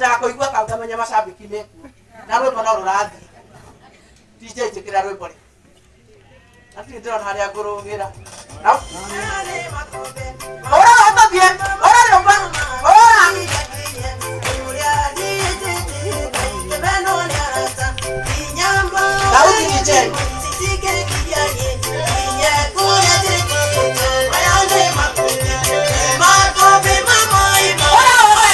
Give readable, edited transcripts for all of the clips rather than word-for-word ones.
Nyendaga kũigua kau ngamenya macambĩki mekuo na rwĩmbo no rũrathiĩ. DJ njĩkĩra rwĩmbo rĩ. Na ndirĩ ndĩrona harĩa ngũrũgĩra. Ora watambie, ora rĩũmba, ora. Daudi DJ. Ora, ora.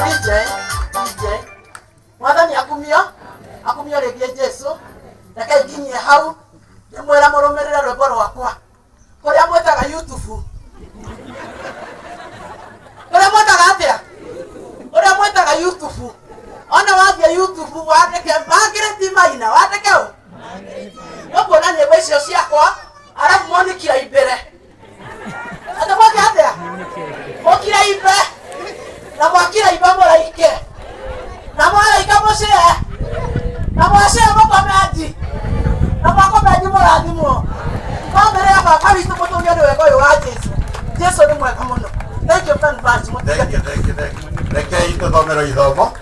DJ, DJ. Mwathani akumio, akumio rĩngĩ Jesu. Reke nginyie hau ndĩmwĩra mũrũmĩrĩre rwĩmbo rwakwa kũrĩa mwĩtaga YouTube. Kũrĩa mwĩtaga atĩa? Ũrĩa mwĩtaga YouTube. Ona wathiĩ YouTube wandĩke Margaret Maina, wandĩke ũ? Nĩũkuona nyĩmbo icio ciakwa arabu monikira imbere. Atĩ mweke atĩa? Mũkire imbe na mwakira imbe mũraike na mwaraika mũcĩe na mwacĩe mũkomenji na mwakomenji mũrathimwo. Bamĩrĩ ya baba witũ mũtũgio nĩ wega ũyũ wa Jesu. Jesu nĩ mwega mũno. Thank you very much. Thank you, thank you, thank you. Rekei tũthomerwo ithomo.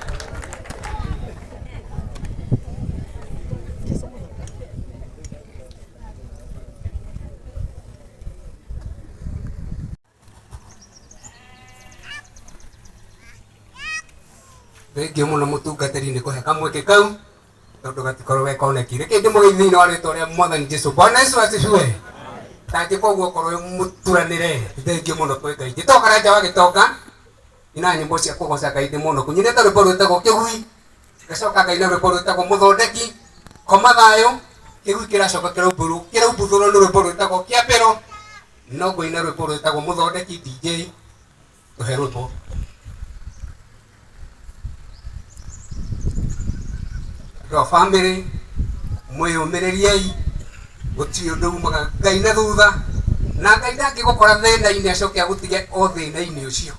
Thengiå må no må tungatä nä kå he kamweke kau tondå gatikorwo gekoneki reke ndä må geithie thä inä wa rä twa rä a mwathani Jesu. Bwana Yesu asifiwe. Tangä koguo korwo må turanä re thengiå må no kwä Ngai njä karanja wa gä tonga ina nyä cia kå goca Ngai ndä må no kå nyinä te rwä mbo rwä tagwo kä gui ngacoka ngaina rwä mbo rwä tagwo må thondeki koma thayå kä gui kä racoka kä raumbuthå rwo nä rwä mbo rwä tagwo kä ambä no ngåina rwä mbo rwä tagwo må thondeki DJ tå he rwä mbo. Andũ a bamĩrĩ mwĩyũmĩrĩriei gũtirĩ ũndũ umaga Ngai na thutha na Ngai ndangĩgũkora thĩna-inĩ acoke agũtige o thĩna-inĩ ũcio.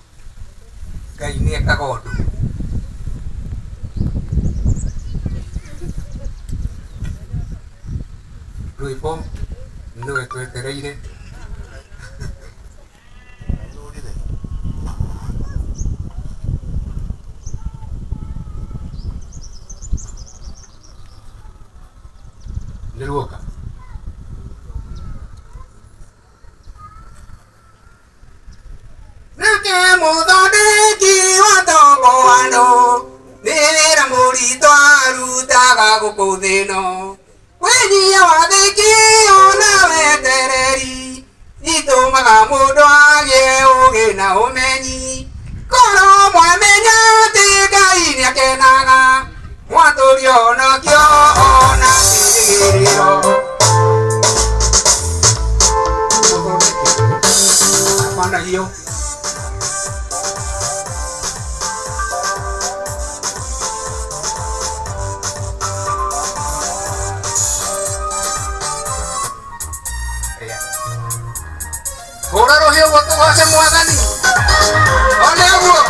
Ngai nĩ ekaga ũndũ. Rwĩmbo nĩwe twetereire. Nĩ ruoka. Nake mũthondeki wa tombo andũ nĩ wĩra mũritũ arutaga gũkũ thĩ ĩno wĩnyihia wathĩki ona wetereri itũmaga mũndũ agĩe ũũgĩ na ũmenyi korwo mwamenya atĩ Ngai nĩakenaga mwatũrio nakĩo ona kĩrĩgĩrĩro. Mũthondeki hapana hiyo. Tũgoce Mwathani. One ũguo.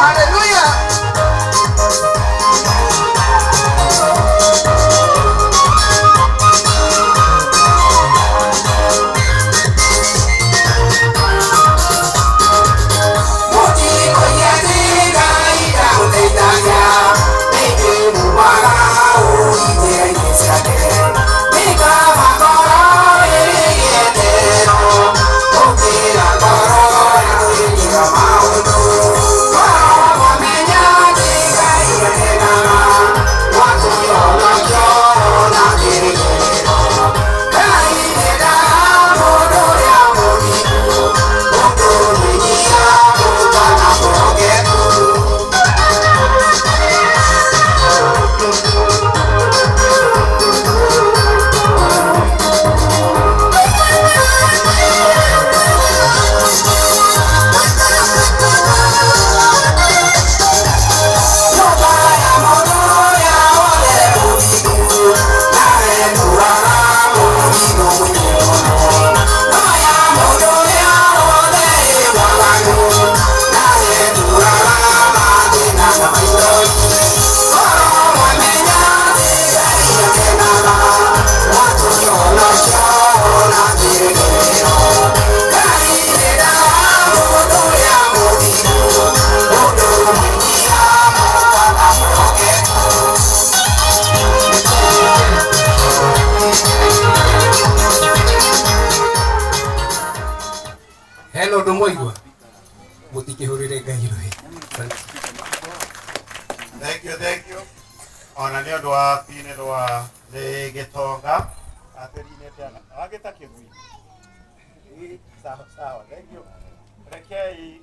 Hallelujah. Hena ũndũ mwaigua mũtikĩhũrĩre Ngai rũhĩ. Thank you, thank you. Ona nĩ ũndũ wa binĩrwa nĩ gĩtonga atĩrinĩte agĩta kĩgui. Sawa sawa, thank you. Rekei